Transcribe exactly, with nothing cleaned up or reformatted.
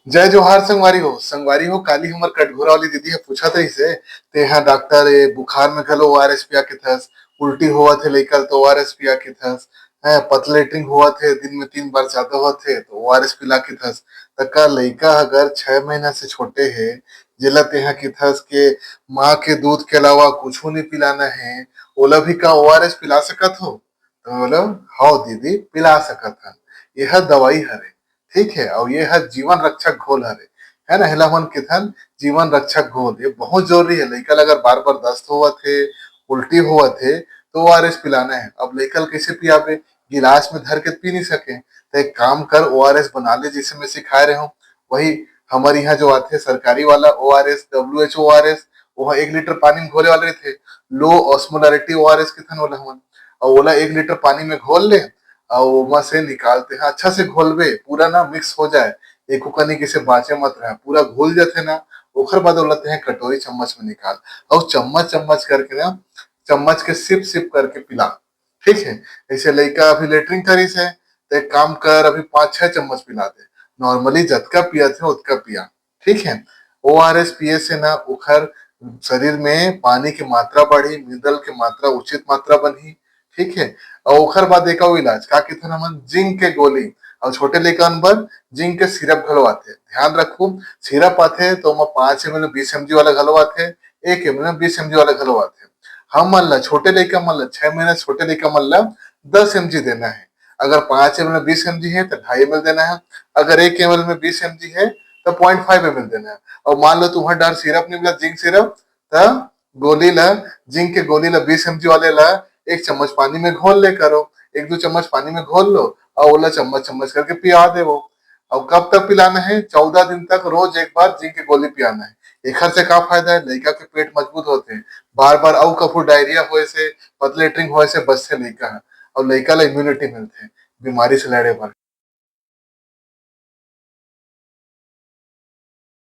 जय जोहार संगवारी हो। संगवारी हो, काली हमर कटघोरा वाली दीदी ह पूछत रहिस हे, "तेहा डॉक्टर, ए बुखार में घलो ओआरएस पिया के थस, उल्टी होवत हे लइका ल तो ओआरएस पिया के थस, हैं, पतला लेटरिन होवत हे, दिन में तीन बार ज्यादा होत हे तो ओआरएस पिला के थस।" त का लइका ह अगर छह महीना से छोटे हे, जेला तेहा के थस के माँ के दूध के अलावा कुछू नहीं पिलाना हे, ओला भी का ओआरएस पिला सकत हो? तो बोलो, "हव दीदी, पिला सकत हन, ये ह दवाई हरे, ठीक है, और ये ह जीवन रक्षक घोल हरे, है ना, हेला हमन किथन जीवन रक्षक घोल, ये बहुत जरूरी है।" लइका ल अगर बार बार दस्त होवत हे, उल्टी होवत हे, तो ओआरएस पिलाना है। अब लइका ल कैसे पियाबे? गिलास में धर के पी नहीं सके, तो एक काम कर, ओआरएस बना ले, जैसे मैं सिखाए रहे हूँ, वही हमारे यहाँ जो आते सरकारी वाला ओआरएस, डब्ल्यूएच ओआरएस, वो एक लीटर पानी में घोले वाले रहते, लो ऑस्मोलैरिटी ओआरएस किथन ओला हमन, और ओला एक लीटर पानी में घोल ले, और ओमा से निकालते हैं, अच्छा से घोलबे, पूरा ना मिक्स हो जाए, एको कनी किसे बाँचे मत रहे, पूरा घुल जाथे ना, ओखर बाद ओला तेहा कटोरी चम्मच में निकाल, और चम्मच चम्मच करके ना, चम्मच के सिप सिप करके पिला, ठीक है। ऐसे लइका अभी लेटरिन करिस है, तो एक काम कर, अभी पाँच छह चम्मच पिला दे, नॉर्मली जतका पियत है ओतका पिया, ठीक है। ओआरएस पिए से ना ओखर शरीर में पानी के मात्रा बढ़ी, मिनरल के मात्रा उचित मात्रा बनही, ठीक है। और ओखर बाद एक अउ इलाज का किथन हमन, जिंक के गोली, और छोटे लइका मन बर जिंक के सिरप घलो आथे। ध्यान रखू, सिरप आथे तो ओमा पाँच एमएल में बीस एमजी वाला घलो आथे, एक एमएल में बीस एमजी वाला घलो आथे। हमन ला, छोटे लइका मन ला, छह महीना छोटे लइका मन ला दस एमजी देना है। अगर पाँच एमएल में बीस एमजी है तो ढाई एमएल देना है। अगर एक एमएल में बीस एमजी है तो पॉइंट फाइव एमएल देना है। और मान लो तुम्हारे डर सिरप नहीं मिला, जिंक सिरप, तो गोली ला, जिंक के गोली ला, बीस एमजी वाले ला एक चम्मच पानी में घोल ले करो, एक दो चम्मच पानी में घोल लो और ओला चम्मच चम्मच करके पिया देवो। और कब तक पिलाना है? चौदह दिन तक रोज एक बार जिंक के गोली पियाना है। एखर से का फायदा है? लइका के पेट मजबूत होथे, बार बार अउ कभू डायरिया होए से, पतला लेटरिन होए से बचथे लइका ह, और लइका ला इम्यूनिटी मिलथे बीमारी से लड़े बर।